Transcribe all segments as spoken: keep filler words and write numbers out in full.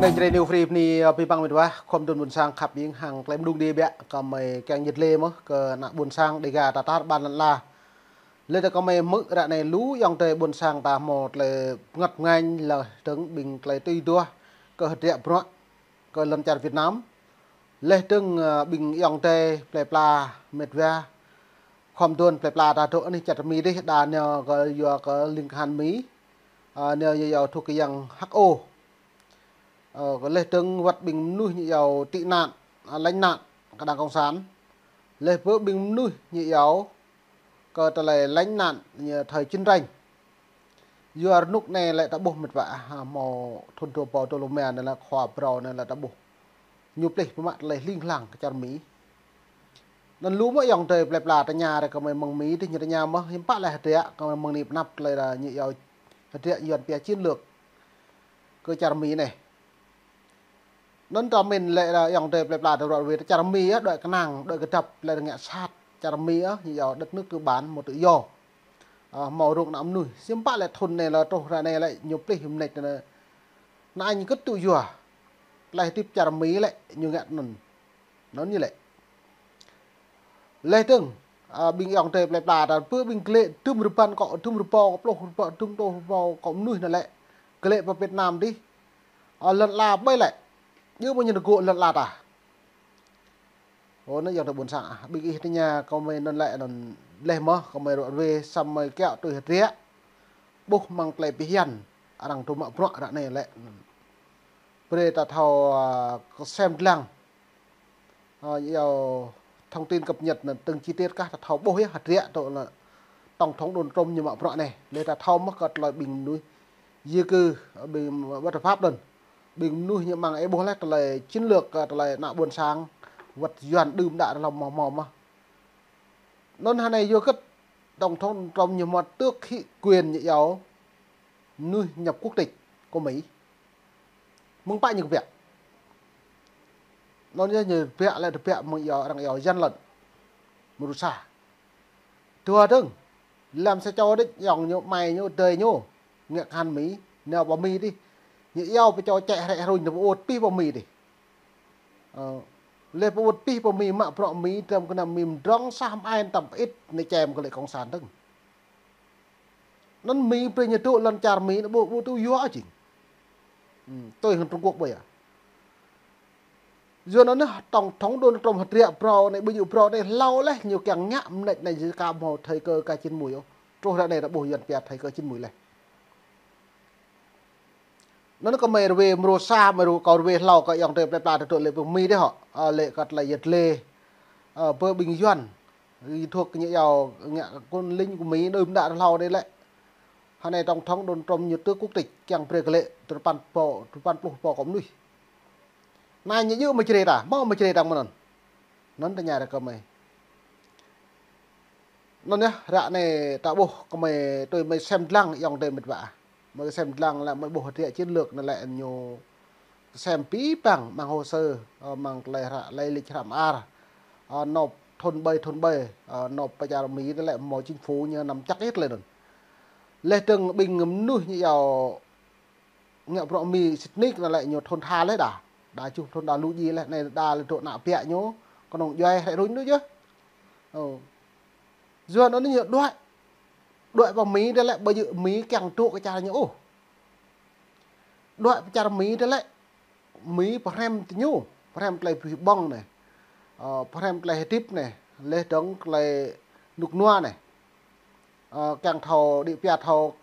Kênh Jrai New Free anai, ơ, abih bang met wa, khŏm tơdron ƀôn sang khăp ƀing hăng klem đung đĭ biă, kơmơi kiăng yet lĕ mơ̆, kơ ană ƀôn sang Dêga Tatar ƀan lăn ala. Lĕ tơ kơmơi hmư̆ ră anai lu ayŏng adơi ƀôn sang ta hmâo tơlơi bơngăt bơngañ lĕ tơ̆ng ƀing tơlơi tui duah kơ hơdră bruă kơ lŏn čar Việt Nam. Lĕ tơ̆ng, ơ, ƀing ayŏng adơi plơi pla met wa. Khŏm tơdron plơi pla ta dŏ anih čar Mi dih, đa nao kơ yua kơ ling kahan Mi. Ơ, nao yua yua thâo kơ yang hăk ô. Ơ, kơ lĕ tơ̆ng wăt ƀing mơnuih ñu iâu tị nạn, ơ, lánh nạn kơ đảng cộng sản. Lĕ pơ ƀing mơnuih ñu iâu kơ tơlơi lánh nạn ñu thời chiến tranh. Yua rơnŭk anai lĕ ta ƀuh met wa, ha, hmâo thun tơpô tơlŭm mia anai lĕ khua phrâo anai lĕ ta ƀuh. Ñu plih pơmă tơlơi hling hlang kơ čar Mi. Anŭn lu mơ̆ ayŏng adơi plơi pla tơña ră kơmơi mơ̆ng Mi dih ñu tơña mơ̆, hiư̆m pă lĕ hơdră kơmơi mơ̆ng anai pơanăp tơlơi ră ñu iâu hơdră Yuan pia chiến lược kơ čar Mi anai. Anŭn ta min lĕ ră ayŏng adơi plơi pla tơdron wơ̆t čar Mi ơ, đuaĭ kơnang, đuaĭ kơdăp lĕ ngă sat. Čar Mi ơ, ñu iâu đất nước tư bản, một tự do. Ơ, hmâo rơnŭk ană mơnuih. Hiư̆m pă lĕ thun anai lĕ truh ră anai lĕ ñu plih mơneč anai. Anai ñu kơt tŭ yua. Tơlơi hơdip čar Mi lĕ ñu ngă anŭn. Anŭn ñu lĕ. Lĕ tơ̆ng, ơ, ƀing ayŏng adơi plơi pla ta pơ ƀing glĕ dŭm rơbăn kŏ, dŭm rơbâo kŏ, pluh rơbâo, dŭm pluh rơbâo kŏ mơnuih anai lĕ. Glĕ pơ Việt Nam dih. Ơ, lŏn ala ƀai lĕ. Yua mơ̆ ñu rơgŏ lŏn ala ta. Ơ, anai ayŏng adơi ƀôn sang, ơ, ƀing ih tơña kơmơi anŭn lĕ anŭn lĕ mơ̆, kơmơi ră ruai samơ̆ kiaŏ tui hơdră. Ƀuh mơ̆ng tơlơi pơhiăp, arăng tŭ mă bruă ră anai lĕ. Brơi ta thâo, ơ, kơsem dlăng. Ơ, iâu thông tin cập nhật anŭn tơ̆ng chi tiết kah ta thâo ƀuh yơh hơdră tơ̆ lĕ tổng thống Donald Trump ñu mă bruă anai. Lĕ ta thâo mơ̆ kơ tơlơi ƀing mơnuih di cư, ƀing bất hợp pháp anŭn. Ƀing mơnuih ñu mơ̆ng ih ƀuh lĕ tơlơi chiến lược, ơ, tơlơi ană ƀôn sang wăt Yuan đưm đă rơlăm mơ̆ mơ̆ mơ̆. Anŭn hơnai yua kơt tổng thống Trump ñu hmâo tước hĭ quyền ñu iâu mơnuih nhập quốc tịch kơ Mi. Mơ̆ng pă ñu kơ biă. Anŭn yơh ñu biă lĕ tơ biă mơ̆ng iâu arăng iâu gian lận. Mơrusa. Dua tơ̆ng. Lăm sa čô đĕč ayŏng ñu, amai ñu, adơi ñu. Ngă kahan Mi, nao pơ Mi dih. Ñu iâu pơ čô čĕ hrĕ hruñ nao pơ ôt pih pơ Mi dih. Ơ, lĕ pơ ôt pih pơ Mi mă bruă Mi, tơm kơnăm Mi mdrŏng sah mơai tăm pơ-ĭt anai čem kơ lĕ cộng sản tơ̆ng. Anŭn Mi brơi ñu dŏ lŏn čar Mi anŭn ƀu, ƀu tŭ yua jing. Hm, tui hăng Trung Quốc ƀu yơh. Yua anŭn anai tổng thống Donald Trump hơdră phrâo anai ƀu djơ̆ phrâo anai hlâo lĕ ñu kiăng ngă mơneč anai yua kơ hmâo thời cơ kơ chiến mùi ôh. Truh ră anai ta ƀuh Yuan pia thời cơ chiến mùi lĕ. Anŭn kơmơi rơwĕ mrô sa, mơi rơwĕ kâo rơwĕ hlâo kơ ayŏng adơi plơi pla tơdron lĕ pơ Mi dih hŏ. Ơ, lĕ kơ tơlơi yet lĕ. Ơ, pơ ƀing Yuan. Ih thâo kơ ñu iâu ngă kơ ling kơ Mi đưm đă rơlâo anai lĕ. Hơnai tổng thống Donald Trump ñu tước quốc tịch kiăng brơi kơ lĕ tơpăn pô, tơpăn pluh pô kơ mơnuih. Anai ñu djơ̆ mơ̆ čơrê ta, hmâo mơ̆ čơrê ta mơ̆n anŭn. Anŭn tơña ră kơmơi. Anŭn yơh, ră anai ta ƀuh kơmơi tui mơi sem dlăng ayŏng adơi met wa. Mơi sem dlăng lĕ mơi ƀuh hơdră chiến lược anai lĕ ñu sem pĭ păng mơ̆ng hồ sơ, ơ, mơ̆ng tơlơi hră, lý lịch hră mơar. Ơ, nộp thun ƀai, thun ƀai, ơ, nộp pơ čar Mi anai lĕ hmâo chính phủ ñu nắm chắc yơh tơlơi anŭn. Lĕ tơ̆ng ƀing mơnuih ñu iâu ngă bruă Mi sĭt nik anai lĕ ñu thun tha lĕ đa. Đa čuh thun đa lu djai lĕ, anai đa lĕ dŏ ană biă ñu, kơnơ̆ng djuai hrĕ hruñ đôč yơh. Ơ. Yua anŭn ñu đuaĭ. Đuaĭ pơ Mi anai lĕ, ƀu djơ̆ Mi kiăng dŏ kơ čar ñu ôh. Đuaĭ pơ čar Mi anai lĕ, Mi pơhrăm tơ ñu, pơhrăm tơlơi bih ƀong anai. Ơ, pơhrăm tơlơi hơdip anai, lĕ dơ̆ng tơlơi rơnŭk rơnua anai. Ơ, kiăng thâo đĭ pia thâo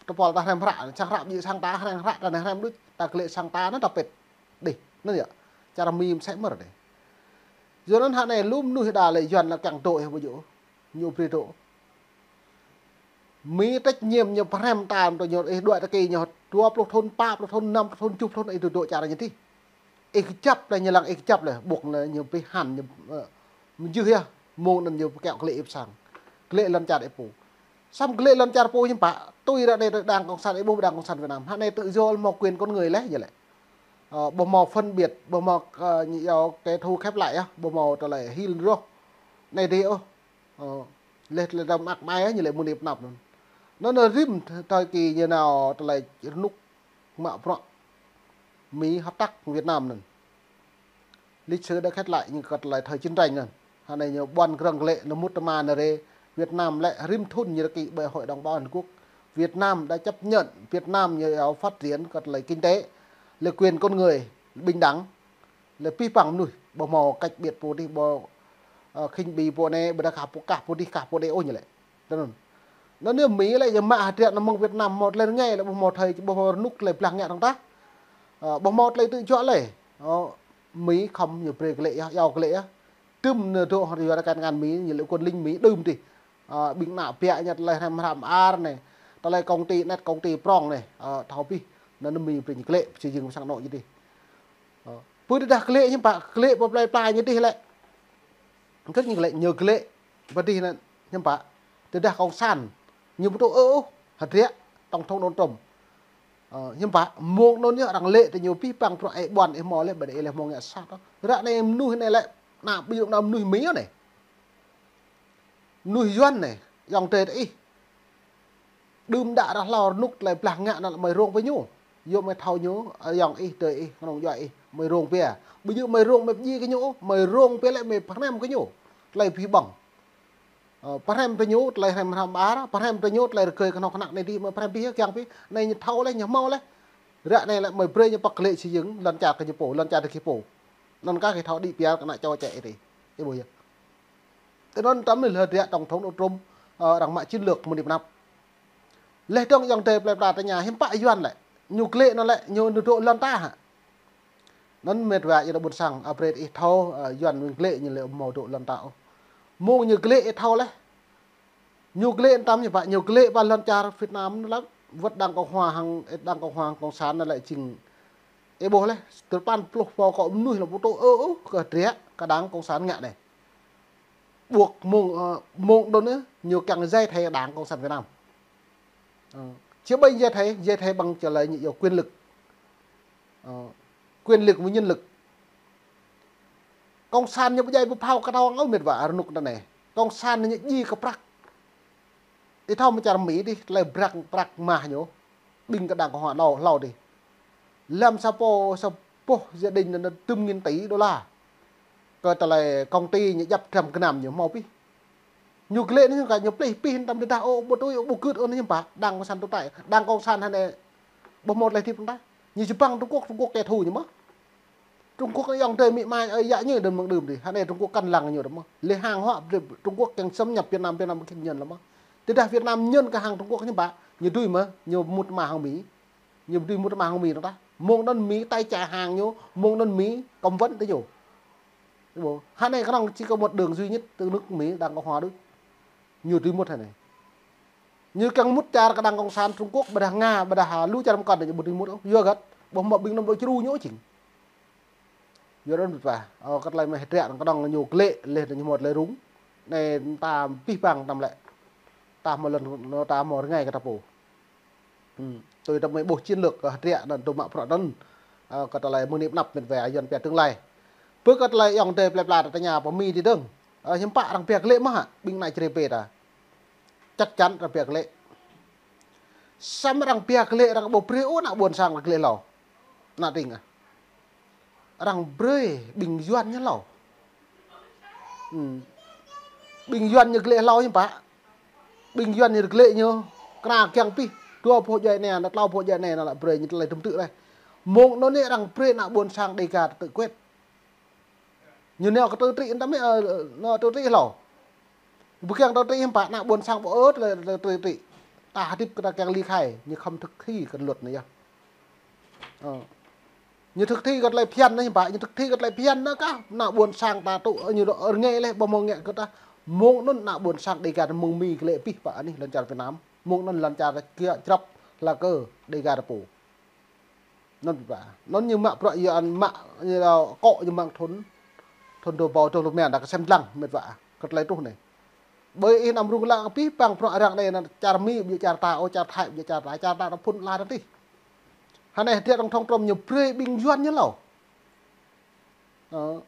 tơpul ta hrăm hră, sang hră ƀu djơ̆ sang ta hrăm hră, ta anai hrăm đôč, ta glĕ sang ta anŭn ta pĭt. Dih, anŭn yơh. Čar Mi mơsĕ mơ̆r dih. Yua anŭn hơnai lu mơnuih đa lĕ Yuan lĕ kiăng dŏ yơh ƀu djơ̆. Ñu brơi dŏ. Mi trách nhiệm ñu pơhrăm ta tơ ñu ih đuaĭ tơkai ñu dua pluh thun, pă pluh thun, năm pluh thun, tơjuh pluh thun ih dŏ čar ñu dih. Ih kơjăp lĕ ñu lăng ih kơjăp lĕ, ƀuh lĕ ñu pơhan ñu, ơ, mơjưh yơh, mơ̆ng anŭn ñu pơkiaŏ glĕ ih pơ sang. Glĕ lŏn čar ih pô. Samơ̆ glĕ lŏn čar pô hiư̆m pă, tui ră anai đảng cộng sản ih ƀuh đảng cộng sản Việt Nam. Hơnai tự do hmâo quyền con người lĕ, ñu lĕ. Ơ, ƀu hmâo phân biệt, ƀu hmâo, ơ, ñu iâu kẻ thù khép lại yơh, ƀu hmâo tơlơi hil rŏh. Anai dih ôh. Ơ, lĕ tơlơi đăm mă mai yơh, ñu lĕ mơ̆ng anai pơ anăp anŭn. Anŭn anŭn rĭm thời kỳ ñu nao tơlơi rơnŭk mă bruă. Mi hợp tác Việt Nam anŭn. Lịch sử đã khép lại, ñu kơ tơlơi thời chiến tranh anŭn. Hơnai ñu ƀuăn krơ̆ng glĕ, ñu mŭt tơma nao rai Việt Nam lĕ rĭm thŭn ñu rơkĭ ƀơi Hội đồng Bảo an Liên Hợp Quốc. Việt Nam đã chấp nhận, Việt Nam ñu iâu phát triển kơ tơlơi kinh tế, lĕ quyền con người, bình đẳng, lĕ pih păng mơnuih, ƀu hmâo cách biệt pô dih, ƀu, ơ, khinh bỉ pô anai, ƀu đa kah pô, kah pô dih, kah pô đeh ôh ñu lĕ. Tui anŭn. Anŭn yơh Mi lĕ yơh mă hơdră anŭn mơ̆ng Việt Nam hmâo tơlơi rơngai lĕ ƀu hmâo thâo, ƀu hmâo rơnŭk tơlơi blah ngă tŏng tah. Ơ, ƀu hmâo tơlơi tŭ juă lĕ. Ơ, Mi khŏm ñu brơi glaĭ yơh, iâu glaĭ yơh. Tơm ñu dŏ hơdră yua kơ ngăn Mi, ñu lĕ quân lính Mi đưm dih. Ơ, ƀing ană biă ñu tơlơi hrăm hrăm ar anai. Tơlơi công ty net, công ty prong anai. Ơ, thâo pih. Anŭn Mi brơi ñu glaĭ, či jing sang anŏ ñu dih. Ơ, pơ tơdah glaĭ hiư̆m pă, glaĭ pơ plơi pla ñu dih lĕ. Kơ ñu glaĭ, ñu glaĭ pơ dih anŭn hiư̆m pă. Tơdah cộng sản ñu ƀu tŭ ôh, hơdră tổng thống Donald Trump. Ơ, hiư̆m pă, mơ̆ng anŭn yơh arăng lĕ tơ ñu pih păng prŏng ih ƀuăn ih hmâo lĕ, ƀơi anai ih lĕ hmâo ngă sat. Ră anai mơnuih anai lĕ, ană ƀu djơ̆ ană mơnuih Mi anai. Mơnuih Yuan anai, ayŏng adơi ih. Đưm đă ră hlâo rơnŭk tơlơi blah ngă anŭn lĕ mơi rông pơ ñu. Yua mơi thâo ñu, ayŏng ih, adơi ih, kơnơ̆ng djuai ih, mơi rông pơ. Ƀu djơ̆ mơi rông mơi pơdjai kơ ñu, mơi rông pơ lĕ mơi pơhrăm kơ ñu. Tơlơi pih ƀơ̆ng. Ơ, pơhrăm tơ ñu, tơlơi hrăm hrăm ar, pơhrăm tơ ñu, tơlơi rơgơi kơnơ̆ng kơnăk anai dih, mơi pơhrăm pih kiăng pih, anai ñu thâo lĕ, ñu hmâo lĕ. Ră anai lĕ mơi brơi ñu pơk glaĭ či jing, lŏn čar kơ ñu pô, lŏn čar kơ ñu pô. Anŭn kah kơ thâo đĭ piar kơ ană čô čĕ ih dih. Ih ƀuh yơh. Tui anŭn tơm anai lĕ hơdră tổng thống Donald Trump, ơ, arăng mă chiến lược mơ̆ng anai pơ anăp. Lĕ dơ̆ng ayŏng adơi plơi pla tơña hiư̆m pă Yuan lĕ. Ñu glaĭ anŭn lĕ, ñu, ñu dŏ lŏn ta hă. Anŭn mĕt wa yơh ƀôn sang, ơ, brơi ih thâo, ơ, Yuan ñu glaĭ ñu lĕ hmâo dŏ lŏn ta ôh. Mơ̆ng ñu glaĭ ih thâo lĕ. Ñu glaĭ tơm ñu pă, ñu glaĭ pơ lŏn čar Việt Nam anŭn lĕ, wơ̆t Đảng Cộng Hòa hăng, Đảng Cộng Hòa hăng Cộng sản anŭn lĕ jing. Ih ƀuh lĕ, tơpăn pluh pô kơ mơnuih lĕ ƀu tŭ ôh, ôh, kơ hơdră, kơ Đảng Cộng sản ngă anai. Ƀuh mơ̆ng, ơ, mơ̆ng anŭn yơh, ñu kiăng giải thể Đảng Cộng sản Việt Nam. Ơ, či ƀơi giải thể, giải thể bằng tơlơi ñu iâu quyền lực. Ơ, quyền lực với nhân lực. Cộng sản ñu ƀu djai ƀu phao kơ tơ̆ng ôh mĕt wa rơnŭk anai. Cộng sản ñu djai kơ prăk. Ih thâo mơ̆ čar Mi dih, tơlơi prăk, prăk mah ñu. Ƀing kơ Đảng Cộng Hòa hlâo, hlâo dih. Lăm sa pô, sa boh gia đình anŭn tơm nghìn tỷ đô la. Kơ tơlơi công ty ñu djăp trăm gơnam ñu hmâo pih. Ñu glaĭ anai kah ñu plih pih tơm tơdah ôh, ƀu tui ôh, ƀu gưt ôh anai hiư̆m pă, Đảng Cộng sản tồn tại, Đảng Cộng sản hơnai ƀu hmâo tơlơi hơdip tŏng tah. Ñu či păng Trung Quốc, Trung Quốc kẻ thù ñu mơ̆n. Trung Quốc anai ayŏng adơi amĭ ama ơi yă ñu đơ̆ng mơ̆ng đưm dih, hơnai Trung Quốc kăn lăng ñu đơ̆ng mơ̆n. Lĕ hàng hóa Trung Quốc kiăng xâm nhập Việt Nam, Việt Nam khĭn ñen lăng mơ̆n. Tơdah Việt Nam ñen kơ hàng Trung Quốc hiư̆m pă, ñu dưi mơ̆, ñu mŭt tơma hăng Mi. Ñu dưi mŭt tơma hăng Mi tŏng tah. Mơ̆ng anŭn Mi tái trả hàng ñu, mơ̆ng anŭn Mi cấm vận tơ ñu. Ih ƀuh. Hơnai kơnơ̆ng či kơ một đường duy nhất tơ nước Mi Đảng Cộng Hòa đôč. Ñu dưi mŭt hơnai. Ñu kiăng mŭt čar kơ Đảng Cộng sản Trung Quốc, ƀôdah Nga, ƀôdah lu čar mơkăn ñu ƀu dưi mŭt ôh. Yua hơget, ƀu hmâo ƀing anŭn ƀu čru ñu ôh jing. Yua anŭn ƀu pă. Ơ, kơ tơlơi mơ̆ hơdră anŭn kơnơ̆ng ñu glaĭ, lĕ ñu hmâo tơlơi rŭng. Anai ta pih păng tơm lĕ. Ta hmâo lŏn, ta hmâo rơngai kơ ta pô. Hm, tui tơm mơi ƀuh chiến lược, ơ, hơdră anŭn tŭ mă bruă anŭn. Ơ, kơ tơlơi mơ̆ng anai pơ anăp mĕt wa Yuan pia tương lai. Pơ kơ tơlơi ayŏng adơi plơi pla ta tơña pơ Mi dih dơ̆ng. Ơ, hiư̆m pă arăng pia glaĭ mơ̆ hă, ƀing ană Jrai pê ta. Chắc chắn arăng pia glaĭ. Samơ̆ arăng pia glaĭ arăng ƀu brơi ôh ană ƀôn sang arăng glaĭ hlâo. Ană tring ah. Arăng brơi ƀing Yuan ñu hlâo. Hm. Ƀing Yuan ñu glaĭ hlâo hiư̆m pă. Ƀing Yuan ñu glaĭ ñu. Kơnă kiăng pih. Dua boh djuai anai, ană tlâo boh djuai anai, ană lăi brơi ñu tơlơi tơm tư̆ laih. Mơ̆ng anŭn anai arăng brơi ană ƀôn sang Đêga tơ̆ quĕt. Ñu nao kơ tơtrĭ tơm anai, ơ, nao tơtrĭ hlâo. Ƀu kiăng tơtrĭ hiư̆m pă, ană ƀôn sang ƀu ơ̆t lĕ tơtrĭ. Ta hơdip kơ ta kiăng ly khai, ñu khŏm thực thi kơ luật anai yơh. Ơ. Ñu thực thi kơ tơlơi phiăn anai hiư̆m pă, ñu thực thi kơ tơlơi phiăn anai kah, ană ƀôn sang ta tŭ, ñu dŏ rơngai laih, ƀu hmâo ngă kơ ta. Mơ̆ng anŭn ană ƀôn sang Đêga ta mơ̆ng Mi glaĭ pih pă anih lŏn čar Việt Nam. Mơ̆ng anŭn lŏn čar ta kiăng črăp hla kơ Đêga ta pô. Anŭn ƀu pă. Anŭn ñu mă bruă yua anŭn mă, ñu lăi kŏ ñu mă thŭn. Thŭn dua rơbâo dua pluh rơma ta kơsem lăng mĕt wa. Kơ tơlơi truh anai. Ƀơi ih anăm rŭng lăng pih păng bruă arăng anai anŭn čar Mi ƀu djơ̆ čar ta, ơ čar Thái ƀu djơ̆ čar ta, čar ta ta phŭn la ta tih. Hơnai hơdră tổng thống Trump ñu brơi ƀing Yuan ñu hlâo. Ơ,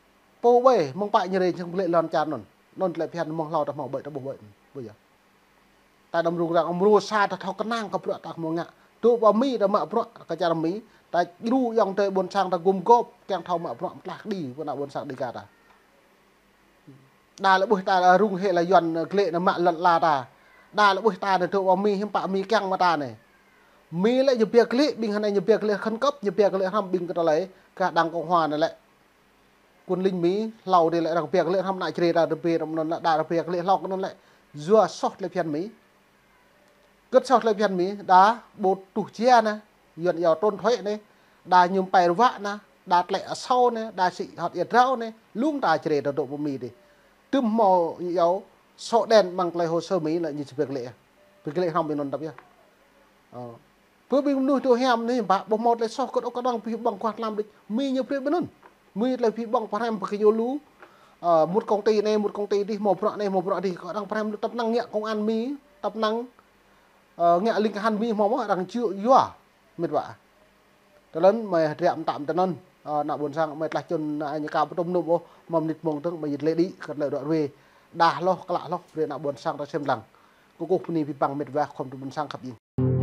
pô ƀai, mơ̆ng pă ñu rai jing ƀu lĕ lŏn čar anŭn. Anŭn tơlơi phiăn mơ̆ng hlâo ta hmâo ƀai ta ƀuh ƀai. Ƀu djơ̆. Ta anăm rŭng răng, amrô sa ta thâo kơnang kơ bruă ta hmâo ngă. Dŏ pơ Mi ta mă bruă kơ čar Mi, Ta djru ayŏng adơi ƀôn sang ta gum gôp, kiăng thâo mă bruă mơtlaih kơđi, pơ ană ƀôn sang Dega ta. Đa lĕ ƀuh ta rŭng hĭ lĕ Yuan glĕ anŭn mă lŏn ala ta. Đa lĕ ƀuh ta anai dŏ pơ Mi, hiư̆m pă Mi kiăng mă ta anai. Mi lĕ ñu ƀiă glĕ, ƀing hơnai ñu ƀiă glĕ khẩn cấp, ñu ƀiă glĕ hrŏm ƀing kơ tơlơi, kah đang Cộng hòa anai lĕ. Quân lính Mi, hlâo dih lĕ arăng ƀiă glĕ hrŏm ană Jrai ta, rơbê hrŏm anŭn lĕ, đa rơbê glĕ hlâo kơ anŭn lĕ. Yua soh tơlơi phiăn Mi. Kơt soh tơlơi phiăn Mi, đa ƀu tuh jia anai, Yuan iâu trốn thuế anai, đa mơñum pơrai ruă anai, đa tlĕ asâo anai, đa sĭ hŏt ia drao anai, lung ta Jrai ta dŏ pơ Mi dih. Tơm hmâo iâu sổ đen amăng tơlơi hồ sơ Mi lĕ ñu či ƀiă glĕ. Ƀiă glĕ hrŏm ƀing anŭn tăp yơh. Ơ. Pơ ƀing mơnuih tui hiam anai, ƀă ƀu hmâo tơlơi soh kơ ôh, kơ đang pơhiăp ƀơ̆ng kuah tlam đôč. Mi ñu brơi ƀing anŭn. Mi tơlơi pơhiăp ƀơ̆ng pơhrăm pơkơyua lu. Ơ, một công ty anai, một công ty dih, hmâo bruă anai, hmâo bruă dih. Kơ đang pơhrăm lu tăp năng ngă công an Mi, tăp năng, ơ, ngă ling kahan Mi hmâo mơ̆, arăng či yua. Mĕt wa. Tơlơi anŭn mơi hơdră mơtam tơnăn. Ơ, ană ƀôn sang mơi tlaih čun, ană ñu ka pơtŭm nŭm ôh, mơ̆ng mơnit mơ̆ng tơ̆ng mơi jit lĕ đĭ, kơt lĕ dŏ rơwe. Đah hloh, klă hloh, brơi ană ƀôn sang ta sem lăng. Kơkuh bơni abih bang mĕt wa khŏm tŭ ƀôn sang khăp jing.